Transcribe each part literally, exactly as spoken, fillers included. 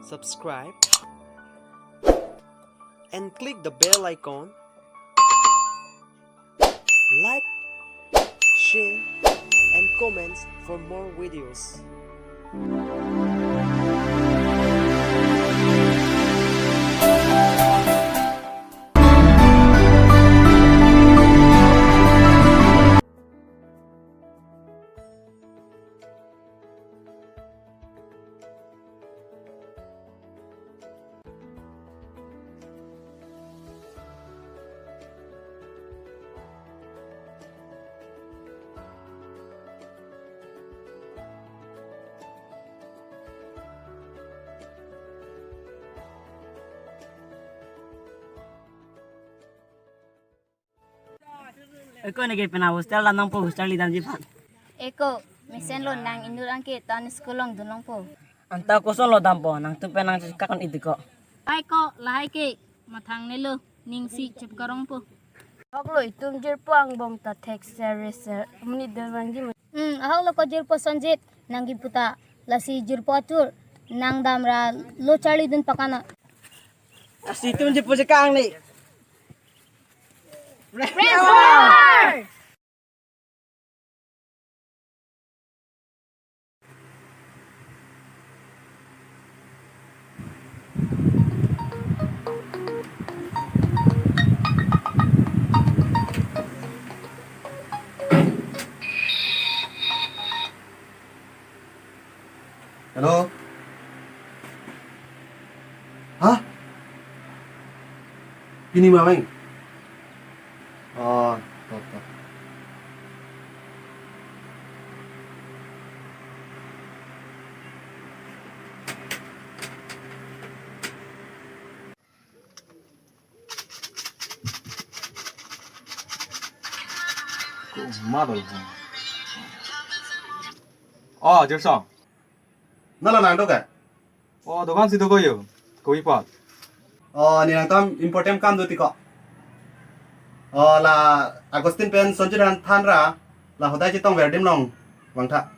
subscribe, and click the bell icon. Like, share, and comments for more videos. Eko, neke pen hostel dam nangpo, hostel li damji aphan. Eko, mesenlo, nang inut anke town school along dun longpo. Anta kosonlo dampo, nangtum pen nangchekak-un-e tiko. Pai ko, lahai ke, mathangnelo, ning si chepkarongpo. Ahoklo, itum jirpo angbong ta thekser reser, amonit dun vangji mo. Hmm, ahoklo ko jirpo Sonjit, nang kipu ta, lasi jirpo atur, nang damra lo charlidun pakana. Lasi itum jirpo chekang ni. Press forward! Hello. Hah? Pini ma vang? Oh, to, to. Ko ma dolo. Oh, Jirsong. Nala nang do ke? Oh, dokan si do ko yo. Kopi apot? Oh, ne nangtum important kam do tiko. Oh, la Agustin pen Sonjit aphan thanra, la hodai chetongver adim along vangtha.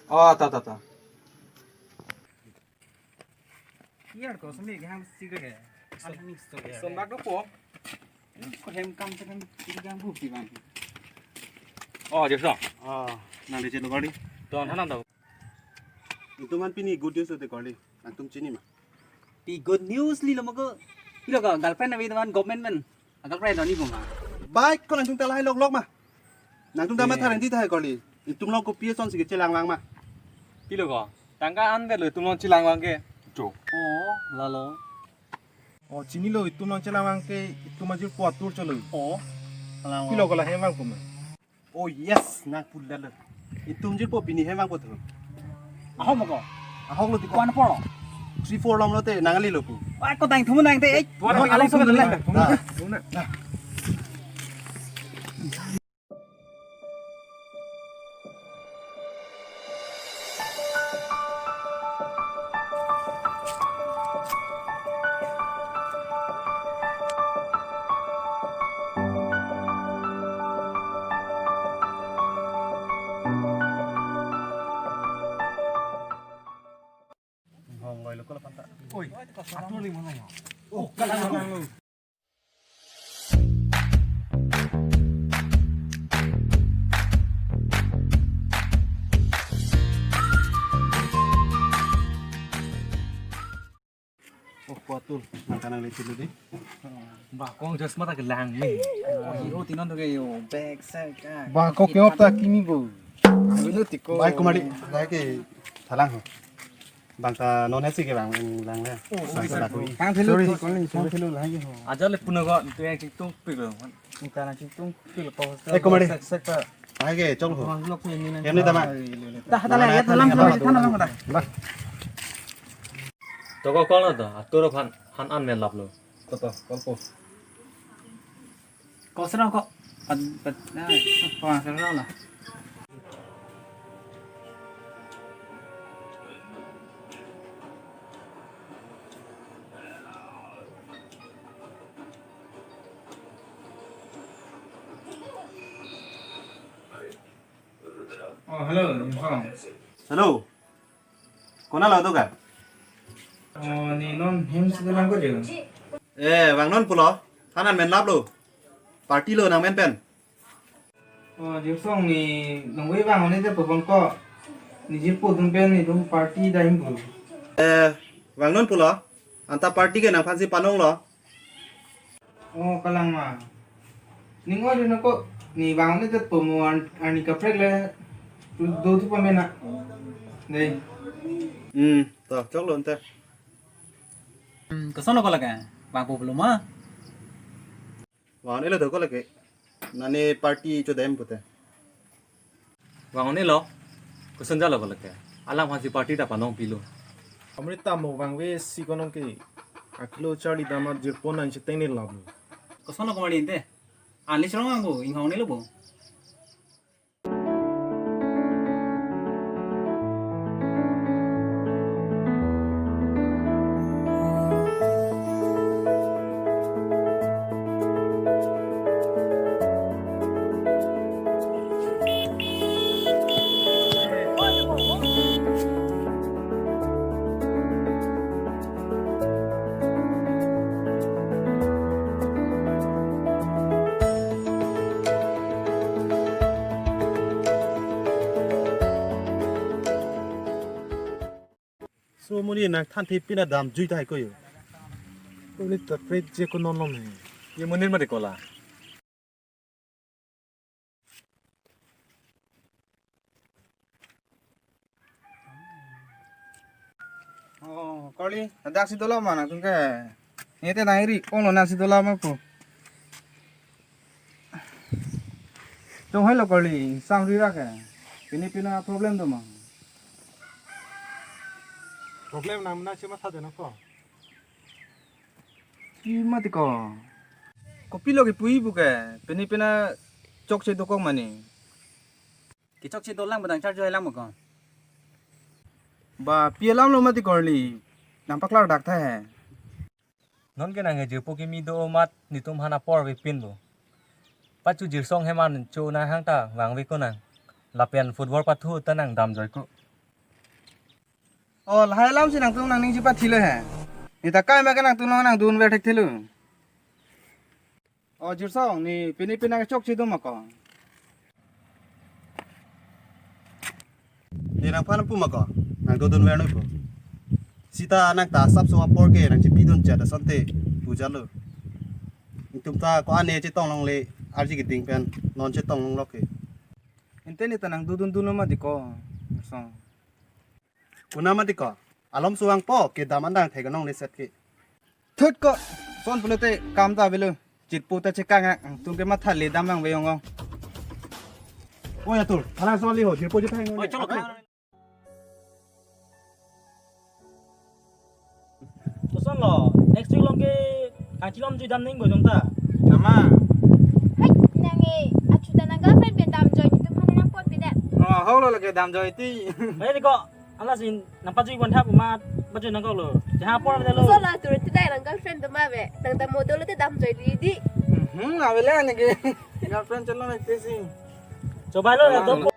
Oh, ta, ta, ta. Iyar ko sumi ke ham si ke. An ni sto ke. Sombak dopo. Ko hem kam se kan ti gang bu ti bang. Oh, Jirsong. Oh, nang di chelo kali. Ton hanan do. Itum aphan pini good news ate kali. Nangtum chini ma? Pi good news lilo ma ko. Pilo ko girlfriend ave teman government men. Agal prai doni bung ha. Bai ko nangtum ta lahai lok lok ma. Nangtum ta ma Eh. Thareng ti tahai kali. Itum along kopi ason si kechelang vang ma. Pilo ko. Tangka an velo itum along chelang vang ke. Jo. Oh, lalo. Oh, chinilo itum along chelang vang ke itum ajirpo atur cholo. Oh. Lalo. Pilo ko lahai vangpo ma. Oh yes, nang pulalo. Itum jirpo pini hem vangpo tho. Ahok ma ko? Ahoklo tiko. Kwan poro? Three four along lote nang ali lo pu. Ai ko dang thumu nang te. Ei. Tuan Ahok nang ali alam so thumu le. Nang. Nah. Hong goi lo ko la panta. Oi, atur li mana ya? Oh, kalang lo. Oh, kuatul, nang kanang lecin dulu deh. Ba kong jas mata kelang ni. Oh, hero tinon tu kayo, back side ka. Ba kok yo ta kimi bo. Anu tiko. Bai kumari, bai ke thalang ho. Bang ta non esi ke bang lang le. Oh, sorry, sorry. Tang thelu, sorry, tang thelu lagi ho. Aja le puno ko tu yang cingtung pik lo. Kita na cingtung pik lo. Eh, kumari. Sek sek ta. Bai ke chol ho. Mas lok ni ni. Yang ni tama. Dah dah ya dalam dalam dalam dah. Bah. Toko call na to, atur aphan han an men lap lo. To to, call po. Call serang kok. Pad pad na, pang serang lah. Oh, hello, Yungsong. Hello. Konat lo do ka? Oh, ne non hem si dolang ko je. Eh, vangnon pulo. Than an men laplo. Party lo nangmen pen. Oh, Jirsong, ne nonve vang un-e det pu bang ko. Ne jirpo atum pen ne dum party dam pu. Eh, vangnon pulo. Anta party ke nangphansi panonglo. Oh, kalang ma. Ne ngoi dun ako, ne vang un-e det pu mo an-, arni kaprek le, tu, do tu pamena. Dei. Hmm, to, choklo ante. Hmm, koson lo ko lake? Vangpo pulo ma? Vang un-elo do ko lake. Nane party chodam pute. Vang un-elo, koson jalo ko lake. Alangphansi party ta panong pilo. Amri ta mo vangve si konong ke. Aklo charli damat jirpo nang cheteng ne lam. Koson lo ko mali ante. Anli serong ang bo, inghong ne lo bo. So, mo ne nang thanthe pina damjui tahai ko yo. Ko ne ta pret je ko non non he. Ye mo ne ma de ko la. Oh, kali, ladak si dolang ma nangtum ke. Ne te nang ri, ong lo nang si dolang ma pu. Tung hai lo kali, sang ri ra ke. Pini pina problem do ma. Problem nang mena si matha de na ko. Pi mati ko. Kopilo kipu-i pu ke, pini pina chokche dokok mane. Kechokche dolang badang charjo helang mo ko. Ba, pi alam lo mati korli. Nang paklar dak tha he. Non ke nang jirpo kimi do amat netum aphan apor avepin bo. Pachu Jirsong hem an cho nang hang ta vangve ko nang. Lapen football pathu ta nang damjoi ko. Oh, lahai alam si nangtum nangning chepathi lo he. Ne ta kai ma ke nangtum nang dun ver thekthelo. Oh, Jirsong, ne pini pina chokche do ma ko. Ne nangphan pu ma ko. Nang dodun ver noi ko. Sita nang ta asapso apor ke nang chepi dun chat asonte pu jalo. Netum ta ko-an ne chetong longle, arji keding pen non chetong longlok ke. Ante ne ta nang dodun dun lo mati ko. Jirsong. Kuna mati ko, alom suang po, kedam an dang thek nong le set ke. Thut ko, son pulote kam ta avelo, jirpo ta chekang ang, tung ke matha le dam vangve ong ong. Oh ya tur, alang son li ho, jirpo je thang. Oh, chalo. Koson lo, next week along ke kangchilom jui dam ning bo jong ta. Ama. Hai, nang e, achu ta nang girlfriend pen damjoi netum aphan nangpon pidet. Oh, ho lo lake damjoi ti. Hai, di ko, ala sin, nang pajui wan hap ma, pajui nang ko lo. Jaha por lo. Koson lo, tur ti dai nang girlfriend do ma ve. Nang ta model te damjoi li di. Hmm, avele ne ke. Girlfriend chalo na te si. Coba lo, ya, to.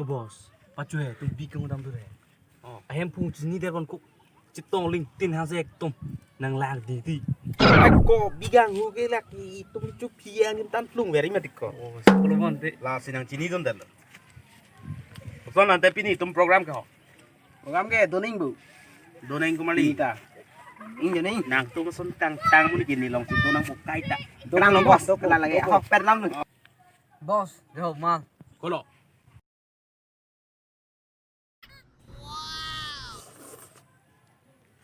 Ko boss, pachu he, tum bi kang dam tu he. Oh. Ahem phung chini der kon ko. Chetong ling tin hang se ekdom nang lang di di. Ai ko bigang hu ke lak itum chu phiang nim tan plung veri mati ko. Oh, sepuluh mon te. La si nang chini dun dan. Koson ante pini itum program ke ho. Program ke doning bu. Doning kumali. Ita. Ing doning. Nangtum son tang tang mun kini long si donang ko kai ta. Donang long boss, to kala lagi. Ho per lam. Boss, jawab mal. Kolo.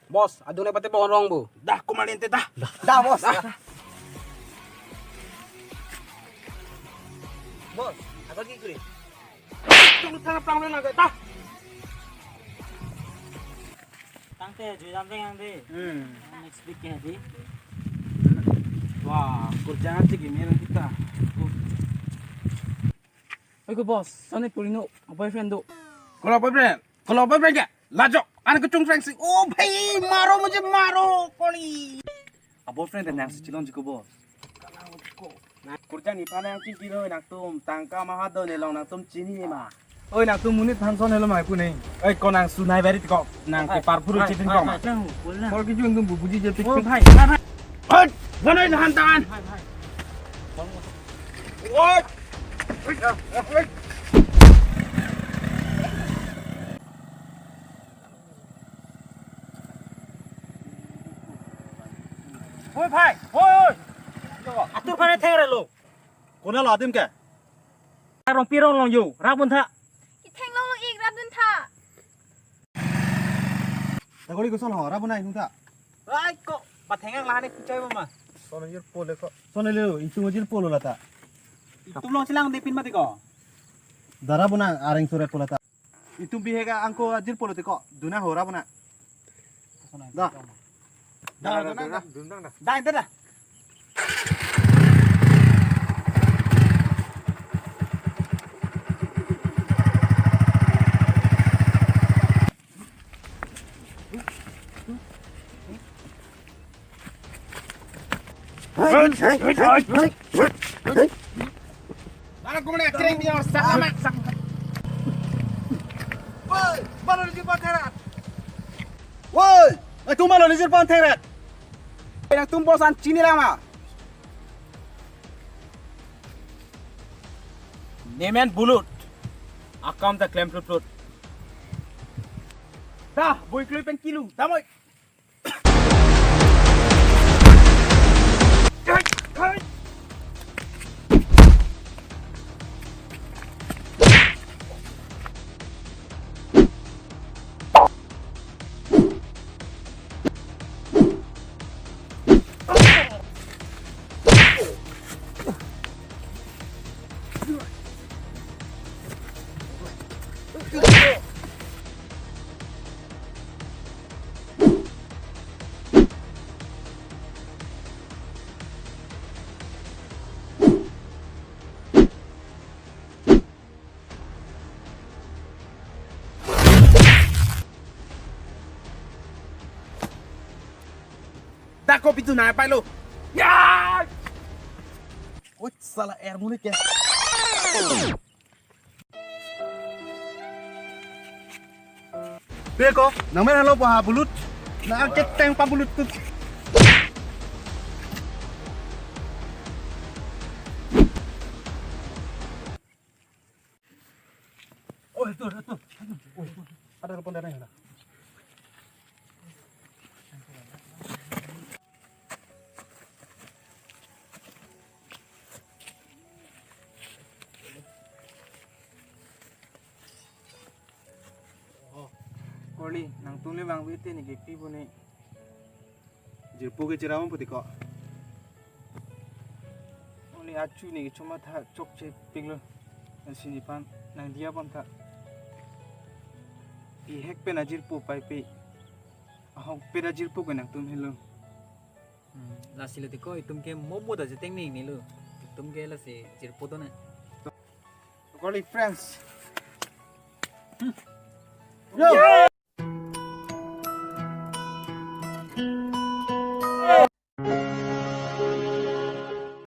Boss, adung ne pate pohon rong bu. Dah, kumalin te dah. Dah, boss. Dah. Boss, apa ki kuri? Tunggu tangan perang dulu, dah. Tangte, jui jam teng ang di. Hmm. Next week ya di. Wah. Kurja atik ini kita. Oi ko boss, soni purino boyfriend do. Kalau boyfriend, kalau boyfriend ke? Lajok, anak kecung friend si. Oh, bhai, maro mujhe maro, koli. A boyfriend nangsi chilonji ko boss. Kurja nephan nangchingkiro nangtum, tangka maha do nelong nangtum chini ma. Oi, nangtum monit phan son helo mai pu nei. Oi, ko nang sunai bari tiko, nang ke parpuru chitin ko ma. Kol kejung tum bubuji je tik. Oh, bhai, bhai, bhai. Oi, bonai lahan tan. Bhai, bhai. Oi. Oi, bhai. Oi, oi. Atur phan theng relo. Konat lo adim ke? Rongpi rong long yo, rap dun tha. Itheng long long ik rap dun tha. Takori koson ho, rap dun nai dun tha. Rai ko, patheng ang lahane kuchai mama. Son ajirpo le ko. Son le, itum ajirpo lo lata. Itum long chelang depin mati ko. Dara bona areng surat po lata. Itum bihek angko ajirpo lo tiko. Dun nang ho, rap dun nang. Da. Da, da, da, da. Da, da, da. Anak kumne kering dia, sak amat, sak. Woi, balo ni jilpo thengrat. Woi, eh, tum balo ni jilpo thengrat. Nangtum boss an chini lama. Nemen bulut. Akam ta klem plut plut. Dah, boi klui pen kilu. Damoi. Dak ko pintu nai pailo. Ya! Oi, sala er munik ya. Beko, nang men halo pa bulut. Na kek teng pa bulut tu. Oh, itu, itu. Oh, itu. Ada telepon dari mana? Oh, Korli, nangtum le vangve te ne kepi pu ne. Jirpo ke chera pu tiko. Only achu ne kechomatha chokche pik lo. Lasi nephan nang diya pon tha. Bihek pen ajirpo paipe. Ahokpet ajirpo ke nangtum helo. Hmm, lasi lo tiko itum ke momo da jeteng ning ni lo. Itum ke lasi jirpo do na. Korli friends. Hmm. Yo.